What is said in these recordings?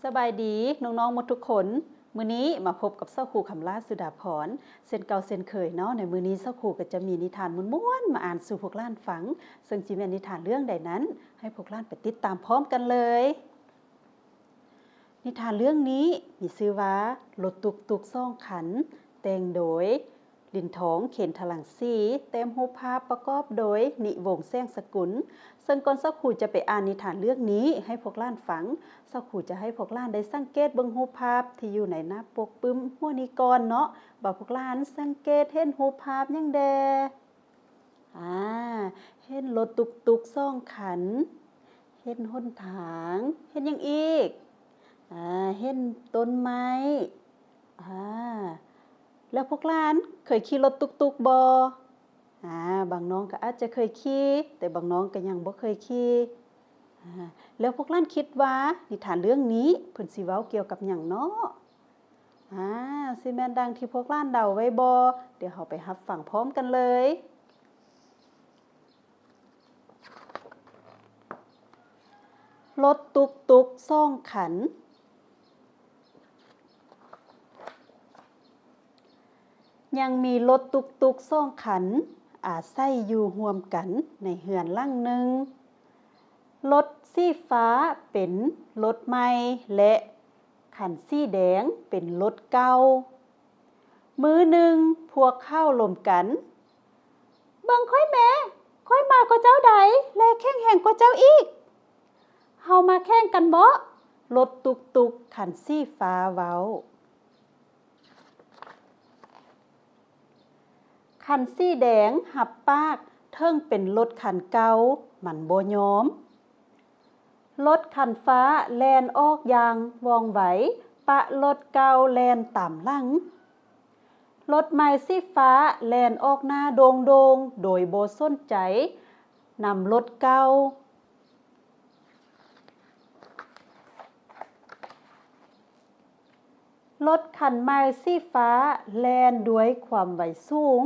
ສະບາຍດີນ້ອງໆໝົດທຸກຄົນ. ມື້ນີ້ມາພົບກັບຊາວຄູຄຳຫຼ້າ ສຸດາພອນ ເຊັ່ນເກົ່າເຊັ່ນເຄີຍເນາະ. ໃນມື້ນີ້ຊາວຄູກໍຈະມີນິທານມ່ວນໆມາອ່ານສູ່ພວກຫຼານຟັງ, ເຊິ່ງຊິແມ່ນນິທານເລື່ອງໃດນັ້ນ ໃຫ້ພວກຫຼານໄປຕິດຕາມພ້ອມກັນເລີຍ. ນິທານເລື່ອງນີ້ມີຊື່ວ່າ ລົດຕຸກຕຸກສອງຄັນ, ແຕ່ງໂດຍ ລິນທອງ ເຂນທະລັງສີ, ແຕ້ມຮູບພາບປະກອບໂດຍ ນິວົງ ແສງສະກຸນ. ເຊິ່ງກ່ອນຊາວຄູຈະໄປອ່ານນິທານເລື່ອງນີ້ໃຫ້ພວກຫຼານຟັງ, ຊາວຄູຈະໃຫ້ພວກຫຼານໄດ້ສັງເກດເບິ່ງຮູບພາບທີ່ຢູ່ໃນໜ້າປົກປຶ້ມຫົວນີ້ກ່ອນເນາະ, ວ່າພວກຫຼານສັງເກດເຫັນຮູບພາບຫຍັງແດ່? ອາ ເຫັນລົດຕຸກຕຸກສອງຄັນ, ເຫັນຫົນທາງ, ເຫັນຫຍັງອີກ? ອາ ເຫັນຕົ້ນໄມ້. ອາ ແລ້ວພວກຫຼານເຄີຍຂີ່ລົດຕຸກຕຸກບໍ່? ອາ ບາງນ້ອງກໍອາດຈະເຄີຍຂີ່, ແຕ່ບາງນ້ອງກໍຍັງບໍ່ເຄີຍຂີ່. ອາ ແລ້ວພວກຫຼານຄິດວ່ານິທານເລື່ອງນີ້ເພິ່ນຊິເວົ້າກ່ຽວກັບຫຍັງເນາະ? ອາ ຊິແມ່ນດັ່ງທີ່ພວກຫຼານເດົາໄວ້ບໍ່? ດຽວເຮົາໄປຮັບຟັງພ້ອມກັນເລີຍ. ລົດຕຸກຕຸກສອງຄັນ. ຍັງມີລົດຕຸກຕຸກສອງຄັນອາໄສຢູ່ຮ່ວມກັນໃນເຮືອນຫຼັງໜຶ່ງ. ລົດສີຟ້າເປັນລົດໃໝ່ ແລະ ຄັນສີແດງເປັນລົດເກົ່າ. ມື້ໜຶ່ງພວກເຂົາລົມກັນ, ເບິ່ງຂ້ອຍແມ້, ຂ້ອຍມັກກວ່າເຈົ້າໃດ ແລະ ແຂງແຮງກວ່າເຈົ້າອີກ. ເຮົາມາແຂ່ງກັນເບາະ, ລົດຕຸກຕຸກຄັນສີຟ້າເວົ້າ. ຄັນສີແດງຮັບປາກ, ເຖິງເປັນລົດຄັນເກົ່າ, ມັນບໍ່ຍອມ. ລົດຄັນຟ້າແລ່ນອອກຢ່າງວ່ອງໄວ, ປະລົດເກົ່າແລ່ນຕາມຫຼັງ. ລົດໃໝ່ສີຟ້າແລ່ນອອກໜ້າໂດ່ງໆ ໂດຍບໍ່ສົນໃຈນຳລົດເກົ່າ. ລົດຄັນໃໝ່ສີຟ້າແລ່ນດ້ວຍຄວາມໄວສູງ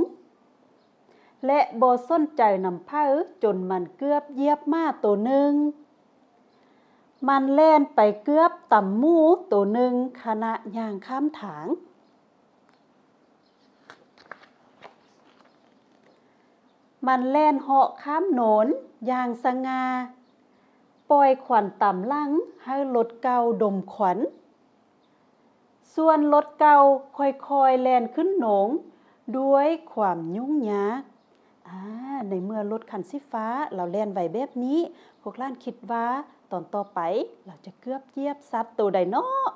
ແລະ ບໍ່ສົນໃຈນຳໃຜ ຈົນມັນເກືອບຢຽບໝາໂຕໜຶ່ງ. ມັນແລ່ນໄປເກືອບຕຳໝູໂຕໜຶ່ງຂະນະຍ່າງຂ້າມທາງ. ມັນແລ່ນເຫາະຂ້າມໂນນຢ່າງສະຫງ່າ, ປ່ອຍຄວັນຕາມຫຼັງໃຫ້ລົດເກົ່າດົມຄວັນ. ສ່ວນລົດເກົ່າຄ່ອຍໆແລ່ນຂຶ້ນໂນນດ້ວຍຄວາມຫຍຸ້ງຍາກ. ອາ ໃນເມື່ອລົດຄັນສີຟ້າລາວແລ່ນໄວແບບນີ້, ພວກຫຼານຄິດວ່າຕອນຕໍ່ໄປລາວຈະເກືອບຢຽບສັດໂຕໃດເນາະ?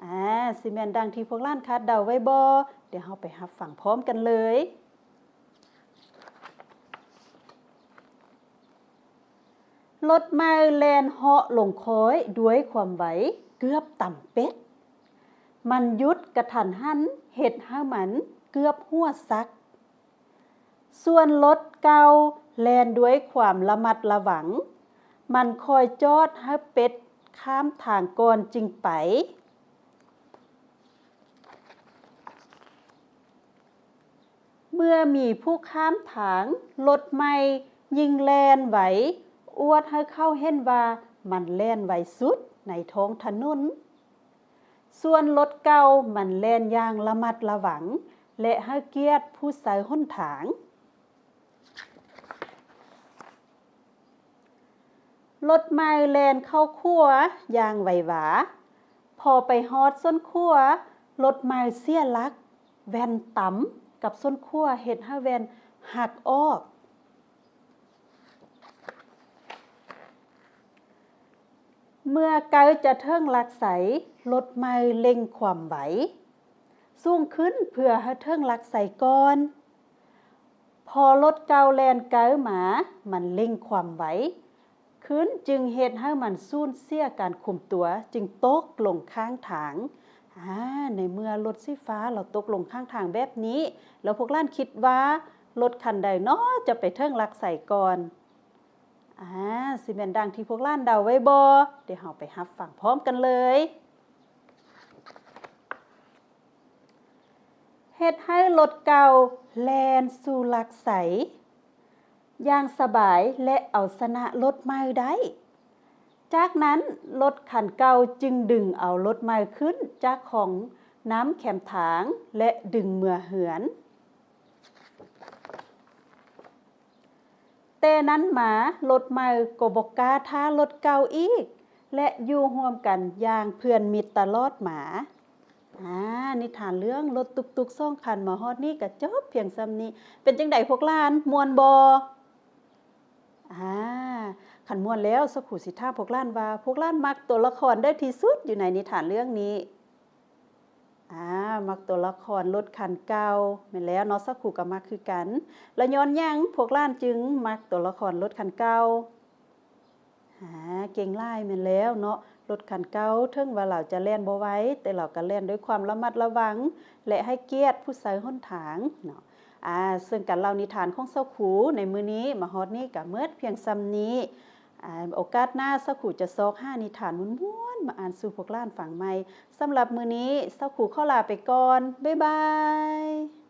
ອາ ຊິແມ່ນດັ່ງທີ່ພວກຫຼານຄາດເດົາໄວ້ບໍ່? ດຽວເຮົາໄປຮັບຟັງພ້ອມກັນເລີຍ. ລົດໃໝ່ແລ່ນເຫາະລົງຄ້ອຍດ້ວຍຄວາມໄວເກືອບຕຳເປັດ. ມັນຢຸດກະທັນຫັນ ເຮັດໃຫ້ມັນເກືອບຫົວສັກ. ສ່ວນລົດເກົ່າແລ່ນດ້ວຍຄວາມລະມັດລະວັງ, ມັນຄອຍຈອດໃຫ້ເປັດຂ້າມທາງກ່ອນຈຶ່ງໄປ. ເມື່ອມີຜູ້ຂ້າມທາງ, ລົດໃໝ່ຍິ່ງແລ່ນໄວ, ອວດໃຫ້ເຂົາເຫັນວ່າມັນແລ່ນໄວສຸດໃນທ້ອງຖະໜົນ. ສ່ວນລົດເກົ່າມັນແລ່ນຢ່າງລະມັດລະວັງ ແລະ ໃຫ້ກຽດຜູ້ໃຊ້ຫົນທາງ. ລົດໃໝ່ແລ່ນເຂົ້າຂົວຢ່າງໄວວາ. ພໍໄປຮອດສົ້ນຂົວ, ລົດໃໝ່ເສຍຫຼັກ, ແວ່ນຕຳກັບສົ້ນຂົວ ເຮັດໃຫ້ແວ່ນຫັກອອກ. ເມື່ອໃກ້ຈະເຖິງຫຼັກໄຊ, ລົດໃໝ່ເລັ່ງຄວາມໄວສູງຂຶ້ນເພື່ອໃຫ້ເຖິງຫຼັກໄຊກ່ອນ. ພໍລົດເກົ່າແລ່ນໃກ້ມາ, ມັນເລັ່ງຄວາມໄວຂຶ້ນ ຈຶ່ງເຮັດໃຫ້ມັນສູນເສຍການຄຸມຕົວ, ຈຶ່ງຕົກລົງຂ້າງທາງ. ອາ ໃນເມື່ອລົດສີຟ້າລາວຕົກລົງຂ້າງທາງແບບນີ້, ແລ້ວພວກຫຼານຄິດວ່າລົດຄັນໃດເນາະຈະໄປເຖິງຫຼັກໄຊກ່ອນ? ອາ ຊິແມ່ນດັ່ງທີ່ພວກຫຼານເດົາໄວ້ບໍ່? ດຽວເຮົາໄປຮັບຟັງພ້ອມກັນເລີຍ. ເຮັດໃຫ້ລົດເກົ່າແລ່ນສູ່ຫຼັກໄຊຢ່າງສະບາຍ ແລະ ເອົາຊະນະລົດໃໝ່ໄດ້. ຈາກນັ້ນລົດຄັນເກົ່າຈຶ່ງດຶງເອົາລົດໃໝ່ຂຶ້ນຈາກຂອງນ້ຳແຄມທາງ ແລະ ດຶງເມືອເຮືອນ. ແຕ່ນັ້ນມາລົດໃໝ່ກໍບໍ່ກ້າຖ້າລົດເກົ່າອີກ ແລະ ຢູ່ຮ່ວມກັນຢ່າງເພື່ອນມິດຕະຫຼອດມາ. ອາ ນິທານເລື່ອງລົດຕຸກໆສອງຄັນມາຮອດນີ້ກໍຈົບພຽງສ່ຳນີ້. ເປັນຈັ່ງໃດພວກຫຼານ ມ່ວນບໍ່? ອາ ຄັນມ່ວນແລ້ວ ສັກຄູຊິຖາມພວກຫຼານວ່າ ພວກຫຼານມັກຕົວລະຄອນໃດທີ່ສຸດຢູ່ໃນນິທານເລື່ອງນີ້? ອາ ມັກຕົວລະຄອນລົດຄັນເກົ່າ. ແມ່ນແລ້ວເນາະ ສັກຄູກໍມັກຄືກັນ. ແລ້ວຍ້ອນຫຍັງພວກຫຼານຈຶ່ງມັກຕົວລະຄອນລົດຄັນເກົ່າ? ອາ ເກັ່ງຫຼາຍ. ແມ່ນແລ້ວເນາະ ລົດຄັນເກົ່າເຖິງວ່າລາວຈະແລ່ນບໍ່ໄວ ແຕ່ລາວກໍແລ່ນດ້ວຍຄວາມລະມັດລະວັງ ແລະ ໃຫ້ກຽດຜູ້ໃຊ້ຫົນທາງເນາະ. ອາ ເຊິ່ງການເລົ່ານິທານຂອງສັກຄູໃນມື້ນີ້ມາຮອດນີ້ກໍໝົດພຽງສ່ຳນີ້. ອາ ໂອກາດໜ້າສັກຄູຈະຊອກຫານິທານມ່ວນໆມາອ່ານສູ່ພວກຫຼານຟັງໃໝ່. ສຳລັບມື້ນີ້ສັກຄູຂໍລາໄປກ່ອນ. ບາຍບາຍ.